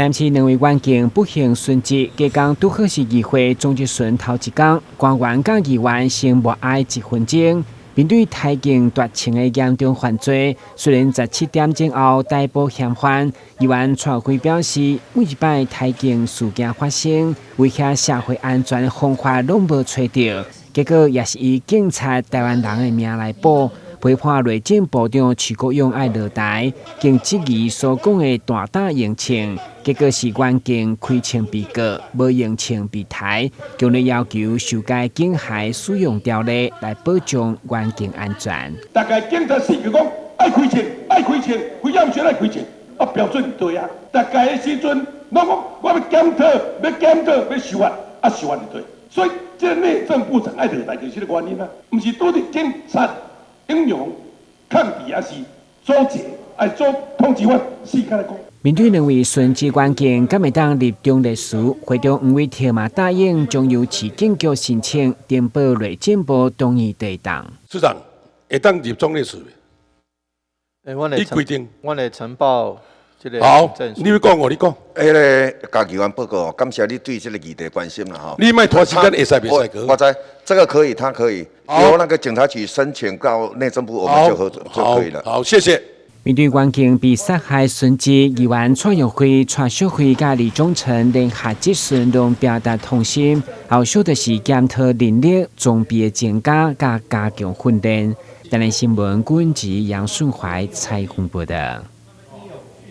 但是兩位員警不幸殉職，隔工拄好是議會總質詢頭一工，官員佮議員先默哀一分鐘。面對台警奪槍的嚴重犯罪，雖然17點鐘後逮捕嫌犯，議員蔡輝表示，每一擺台警事件發生，威脅社會安全的方法攏無揣著，結果也是以警察台灣人的命來搏。批判內政部長徐國勇愛落台，更質疑所講的大膽用槍，結果是員警開槍被告，無用槍被刣，強烈要求修改警械使用條例來保障員警安全。大概警察四個講愛開槍，愛開槍，非要求愛開槍，啊標準對啊。大概的時陣，攏講我欲檢討，欲檢討，欲修法，啊修法就對。所以這個內政部長愛落台就是這個原因啊，毋是拄著警察英勇抗敵，還是組織，愛做統治法，四開來講。面對兩位殉職員警，敢會當入中烈詞，會長黃偉哲嘛答應將由市警局申請，呈報內政部同意提檔。市長會當入忠烈祠欸，阮會規定，阮會呈報這個。好，你欲講哦，你講。彼个家議員報告，感謝你對這個議題關心啦，吼。你莫拖時間，會使袂使過？我知，這個可以，他可以由那個警察局申請到內政部，我們就合就可以了。好，謝謝。面對員警被殺害殉職，議員蔡玉輝、蔡淑慧佮李忠誠聯合質詢，攏表達痛心。後續就是檢討人力裝備的增加，佮加強訓練。台南新聞，郭文吉、楊順懷採訪報道。